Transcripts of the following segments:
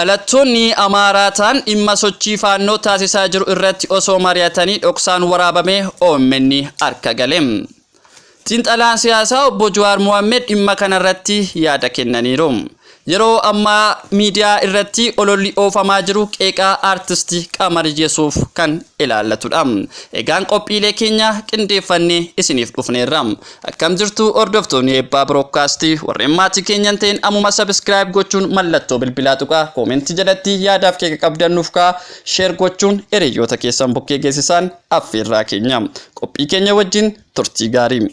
Dhalattoonni Amaaraa ta'an dhimma sochii Faannoo taasisaa jiru irratti osoo mari'atanii dhoksaan waraabamee OMN harka gale. Xiinxalaan siyaasaa obbo Jawaar Mohaammed dhimma kanarratti yaada kennaniiru. Yeroo ammaa miidiyaa irratti ololli oofamaa jiru qeeqaa aartisti Qamar Yesuuf kan ilaallatudha. Egaan qophiilee keenya qindeeffannee isiniif dhufneerra. Akkam jirtu hordoftoonni Eebbaa Biroodkaastii warreen maatii keenya hin ta'in ammuma subscribe gochuun mallattoo bilbilaa tuqaa koomentii jalatti yaadaaf qeeqa qabdan nuuf kaa'aa share gochuun hiriyoota keessan bukkee geessisaan affeerraa keenya. Qophii keenya wajjin turtii gaarii.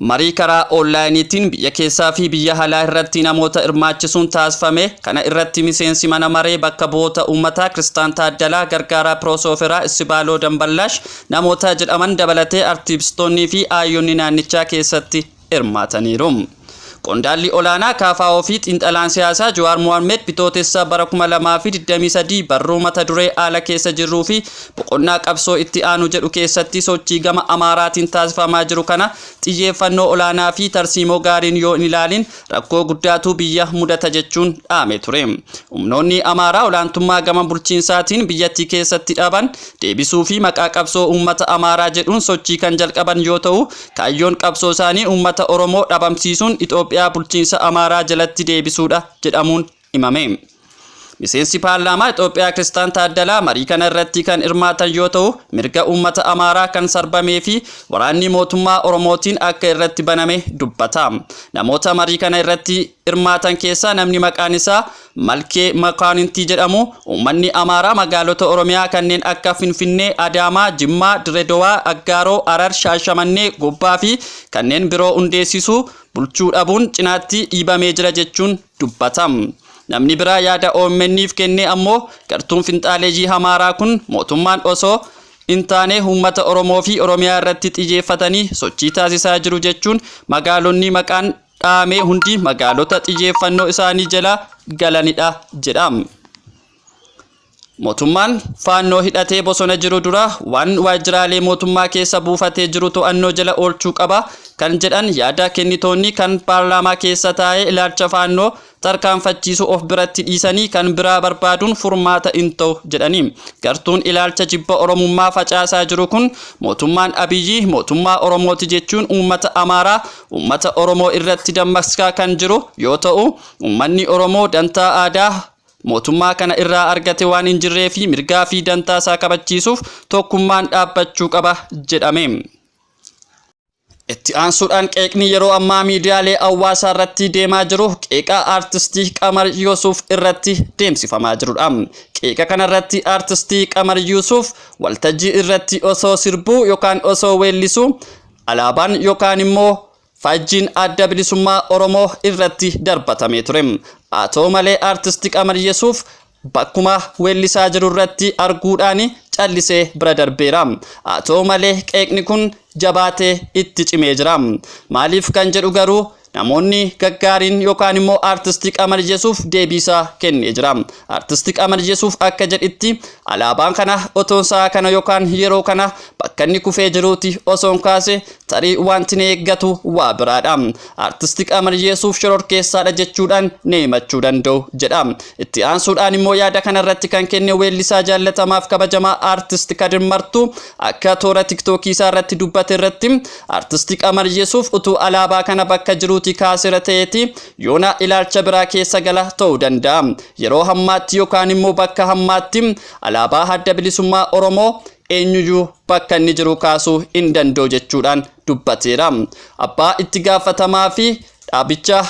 Marii karaa onlaayiniitiin biyya keessaa fi biyya alaa irratti namoota hirmaachisuun taasifame kana irratti miseensi mana maree bakka bu'oota uummataa Kiristaan Taaddalaa, gargaaraa Piroosoferaa Issibaaloo Damballaash namoota jedhaman dabalatee artiistoonnii fi aayyonni naannichaa keessatti hirmaataniiru. Qondaalli olaanaa KFO fi xiinxalaan siyaasaa Jawaar Mohaammed Bitootessa bara 2023 barruu mata duree haala keessa jirruu fi boqonnaa qabsoo itti aanu jedhu keessatti sochii gama Amaaraatiin taasifamaa jiru kana xiyyeeffannoo olaanaa fi tarsiimoo gaariin yoo hin ilaalin rakkoo guddaatu biyya mudata jechuun dhaame ture. Humnoonni Amaaraa olaantummaa gama bulchiinsaatiin biyyattii keessatti dhaban deebisuu fi maqaa qabsoo uummata Amaaraa jedhuun sochii kan jalqaban yoo ta'u, kaayyoon qabsoo isaanii uummata Oromoo dhabamsiisuun Itoophiyaa bulchiinsa Amaaraa jalatti deebisuudha jedhamuun himame. Miseensi paarlaamaa Itoophiyaa Kiristaan Taaddalaa marii kana irratti kan hirmaatan yoo ta'u, mirga uummata Amaaraa kan sarbamee fi waraanni mootummaa Oromootiin akka irratti baname dubbata. Namoota marii kana irratti hirmaatan keessaa namni maqaan isaa Malkee Makaanintii jedhamu uummanni Amaaraa magaalota Oromiyaa kanneen akka Finfinnee, Adaamaa, Jimmaa, Dirredowaa, Aggaaroo, Harar, Shaashamannee, Gobbaa fi kanneen biroo hundeessisuu bulchuu dhabuun cinaatti dhiibamee jira jechuun dubbata. Namni biraa yaada OMN'f kenne ammoo gartuun finxaaleeyyii Amaaraa kun mootummaan osoo hin taane uummata Oromoo fi Oromiyaa irratti xiyyeeffatanii sochii taasisaa jiru jechuun magaalonni maqaan dhahamee hundi magaalota xiyyeeffannoo isaanii jala galanidha jedha. Mootummaan Faannoo hidhatee bosona jiru dura waan waajjiraalee mootummaa keessa buufatee jiru to'annoo jala oolchuu qaba kan jedhan yaada kennitoonni kan paarlaamaa keessa taa'ee ilaalcha Faannoo tarkaanfachiisu of biratti dhiisanii kan biraa barbaaduun furmaata hin ta'u jedhanii. Gartuun ilaalcha jibba Oromummaa facaasaa jiru kun mootummaan Abiyyi mootummaa Oromooti jechuun uummata Amaaraa uummata Oromoo irratti dammaqsaa kan jiru yoo ta'u uummanni Oromoo dantaa aadaa mootummaa kana irraa argate waan hin jirree fi mirgaa fi dantaa isaa kabachiisuuf tokkummaan dhaabbachuu qaba jedhame. Itti aansuudhaan qeeqni yeroo ammaa miidiyaalee hawaasaa irratti deemaa jiru qeeqa aartistii Qamar Yuusuf irratti deemsifamaa jirudha. Qeeqa kanarratti aartistii Qamar Yuusuf waltajjii irratti osoo sirbuu yookaan osoo weellisuu alaabaan yookaan immoo faajjiin Adda Bilisummaa Oromoo irratti darbatamee ture. Haa ta'u malee aartisti Qamar Yesuuf bakkuma weellisaa jiru irratti arguudhaan callisee bira darbeera. Haa ta'u malee qeeqni kun jabaatee itti cimee jira. Maaliif kan jedhu garuu namoonni gaggaariin yookaan immoo aartisti Qamar Yesuuf deebiisaa kennee jira. Aartisti Qamar Yesuuf akka jedhitti alaabaan kana otoo sa'a kana yookaan yeroo kana bakka inni kufee jiruuti osoon kaase tarii wanti na eeggatu waa biraadha. Aartisti Qamar Yesuuf shororkeessaadha jechuudhaan na himachuu danda'u jedha. Itti aansuudhaan immoo yaada kana irratti kan kenne weellisaa jaallatamaaf kabajamaa aartisti Kadir Martuu akka toora tiktookii isaa irratti dubbate irratti aartisti Qamar Yesuuf utuu alaabaa kana bakka jiruuti kaaseera ta'eeti yoona ilaalcha biraa keessa gala ta'uu danda'a. Yeroo hammaatti yookaan immoo bakka hammaatti alaabaa Adda Bilisummaa Oromoo eenyuyyuu bakka inni jiru kaasuu hin danda'u jechuudhaan dubbateera. Abbaa itti gaafatamaa fi dhaabicha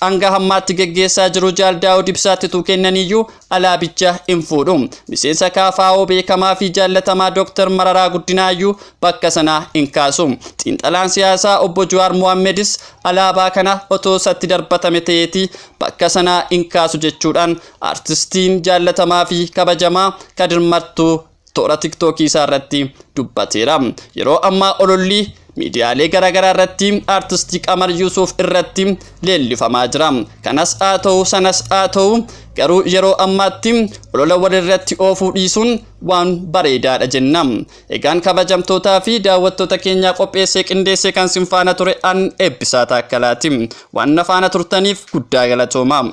hanga hammaatti geggeessaa jiru Jaal Daawud Ibsaatti utuu kennaniyyuu alaabicha hin fuudhu. Miseensa KFO beekamaa fi jaallatamaa Dooktar Mararaa Guddinaayyuu bakka sanaa hin kaasu. Xiinxalaan siyaasaa obbo Jawaar Mohammedis alaabaa kana otoo isatti darbatame ta'eeti bakka sanaa hin kaasu jechuudhaan aartistiin jaallatamaa fi kabajamaa Kadir Martuu toora tiktookii isaa irratti dubbateera. Yeroo ammaa ololli miidiyaalee garaagaraa irratti aartistii Qamar Yuusuf irratti leellifamaa jira. Kanas haa ta'u sanas haa ta'u garuu yeroo ammaatti olola walirratti oofuu dhiisuun waan bareedaadha jenna. Egaan kabajamtootaa fi daawwattoota keenyaa qopheessee qindeessee kan sin faana ture an Eebbisaa Taakkalaati. Waan na faana turtaniif guddaa galatooma.